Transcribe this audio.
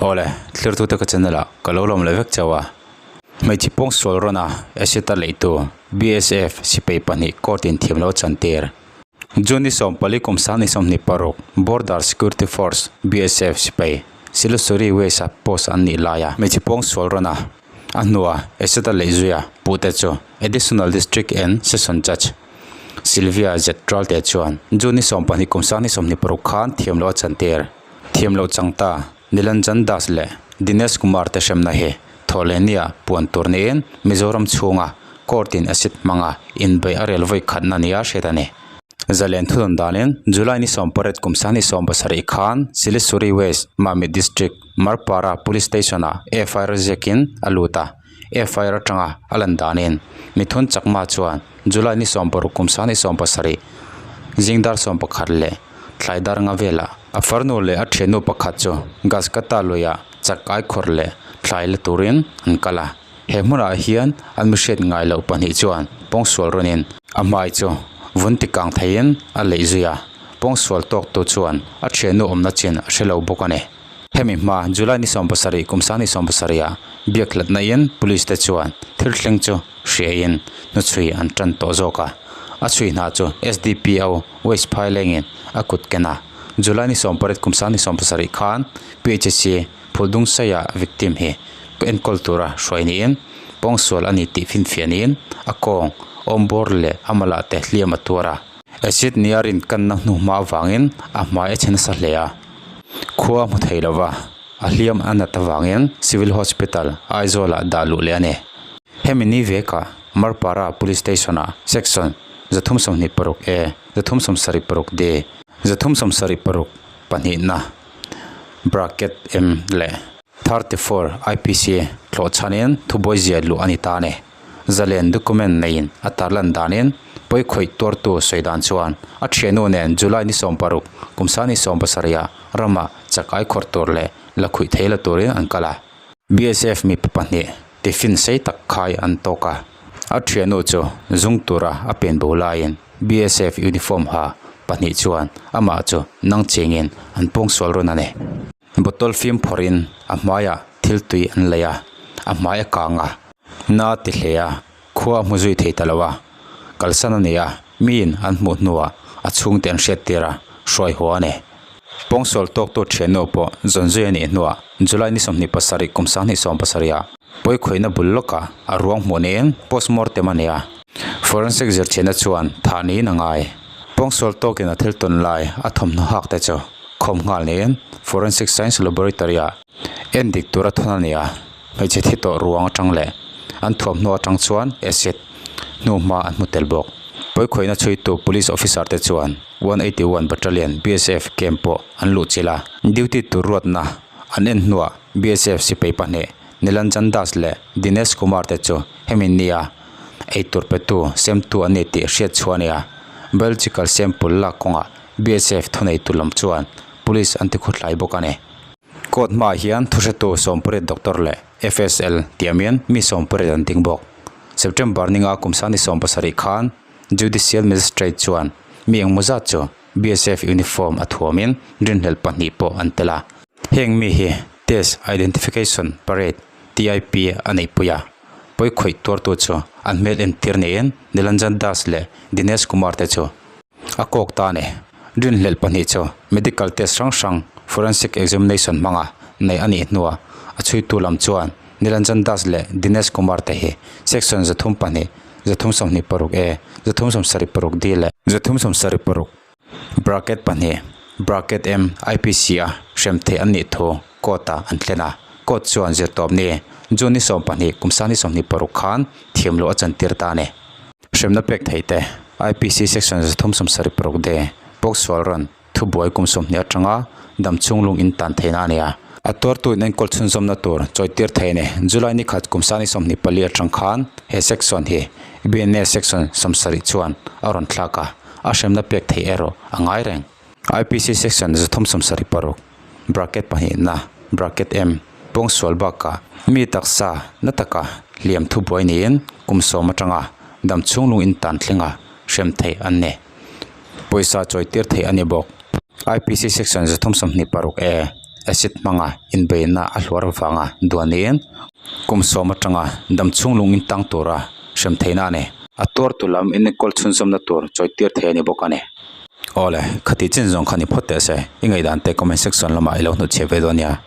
Awle, thlirtute ka channel ah ka lo lawm leh vek chauh a. Hmeichhe pawngsual rawn a acid a leitu BSF sipei pahnih court in thiam lo a chantir. June ni 14 kum 2026 Border Security Force, BSF, sipai Silusuri West a post an nih laia hmeichhe pawngsual rawn a a hnua acid a leih zuia puhte chu Additional District and Session Judge Sylvia Z Ralte chuan June ni 12 kum 2026 khan thiam lo a chantir. Thiam loh chang ta Nilanjan Das leh Dinesh Kumar te hremna hi Thawhlehnia puan tur niin Mizoram chhunga court in acid hmanga inbeih a rel vawi khatna nia hriat a ni. Zalen thudawn danin July ni 18 kum 2017 khan Silisuri West, Mamit District, Marpara Police Station ah FIR ziakin a lut a, FIR atanga a lan danin Mithun Chakma chuan July ni 16 kum 2017 zing dar 11 leh thlai dar nga velah a farnu leh a thiannu pakhat chu gas ka ta luiah chak ai khawrh leh thlai la turin an kal a. He hmunah hian an mihriat ngai loh pahnih chuan pawngsual rawnin a hmai chu vun ti kang theiin a leih zui a, pawngsual tawk tu chuan a thiannu awmna chin a hre lo bawk a ni. Hemi hma July ni 17 kum 2017 ah biak hlatna in police te chuan thil thleng chu hriain hnuchhui an tan tawh zawk a, a chhui hna chu SDPO West Phailengin a kut ken a. July ni 18 kum 2017 khan PHC Phuldungsaia victim hi enkawl tura hruai niin pawngsual a ni tih finfiahin a kawng awmbawr leh a mawlah te hliam a tuar a. Acid nia rin kanna hnuhma avangin a hmai a chhe nasa hle a, khua hmu thei lova a hliam a nat avangin Civil Hospital Aizawl-ah dah luh leh a ni. Hemi ni vekah Marpara Police Station-ah Section 326 A, 376 D, 376 pahnihna bracket M leh 34 IPC thlawh chhanin thubuai ziah luh a ni ta a ni. Zalen document neiin a tarlan danin pawi khawih tuartu sawi dan chuan a thiannu nen July ni 16 kum 2017 ah ramah chak ai khawrh tur leh la khuih thei la turin an kal a. BSF mipa pahnih tiffin sei tak khai an tawk a, a thiannu chu zung tura a pen bo laiin BSF uniform ha pahnih chuan amah chu nang chengin an pawngsual rawn a ni. Bottle fim phawrhin a hmaiah thil tui an lei a, a hmai a kang a, na ti hle a, khua a hmu zui thei ta lo a, kalsan a ni a, miin an hmuh hnuah a chhungte an hriat tir a, hruai haw a ni. Pawngsual tawktu thiannu pawh zawn zui a nih hnuah July ni 27 kum 2017 ah pawikhawihna bul lawkah a ruang hmuh niin postmortem a ni a, forensic zirthianna chuan thah niin a ngai. Pawngsual tawkin a thil tawn lai a thawmhnaw hak te chu khawm nghal niin Forensic Science Laboratory ah en dik tura thawn a ni a, hmeichhe thi tawh ruang atang leh an thuamhnaw atang chuan acid hnuhma an hmu tel bawk. Pawikhawihna chhuitu police officer te chuan 181 Battalion BSF camp pawh an luh chilh a, duty tur ruatna an en hnuah BSF sipai pahnih Nilanjan Das leh Dinesh Kumar te chu hemi nia eitur petu semtu an ni tih hriat chhuah a ni a, biological sample lak kawngah BSF thuneitu lam chuan police an ti khawthlai bawk a ni. Court hmaah hian thuhretu Sawmpuriat Doctor leh FSL tiamin mi Sawmpuriat an ding bawk. September ninga kum 2017 khan Judicial Magistrate chuan mi engmaw zat chu BSF uniform a thuamin rinhlelh pahnih pawh an tel a. Heng mi hi Test Identification Parade, TIP, a neihpui a, pawi khawih tuartu chu an hmel entir niin Nilanjan Das leh Dinesh Kumar te chu a kawk ta a ni. Rinhlelh pahnih chu medical test hrang hrang, forensic examination hmanga neih a nih hnuah a chhuitu lam chuan Nilanjan Das leh Dinesh Kumar te hi section 32, 326 A, 376 D leh 376 bracket pahnih, bracket M, IPC a hrem theih an nih thu court ah an thlen a. Court chuan zirtawp ni June ni 12 kum 2026 khan thiam loh a chantir ta a ni. Hremna pek theih te IPC section 376 D pawksual rawn thubuai kum 20 atanga damchhung lung in tan theihna a ni a. A tuartu in enkawl chhunzawmna tur chawitir thei a ni. July ni khat kum 2024 atang khan he section hi BNA section 70 chuan a rawn thlak a, a hremna pek theih erawh a ngai reng. IPC section 376 bracket pahnihna bracket M pawngsual bakah mi taksa na taka hliam thubuai niin kum sawm atanga damchhung lung in tan thlenga hrem theih an ni. Pawisa chawitir theih a ni bawk. IPC section 326 A. Acid hmanga inbeihna a hluar vanga duan niin kum sawm atanga damchhung lung intang tura hrem theihna a ni. A tuartu lam inenkawl chhunzawmna tur chawitir thei a ni bawk a ni. Awle, khati chin zawng kha ni phawt teh se, i ngaihdan te comment section lamah i lo hnutchhiah ve dawn nia.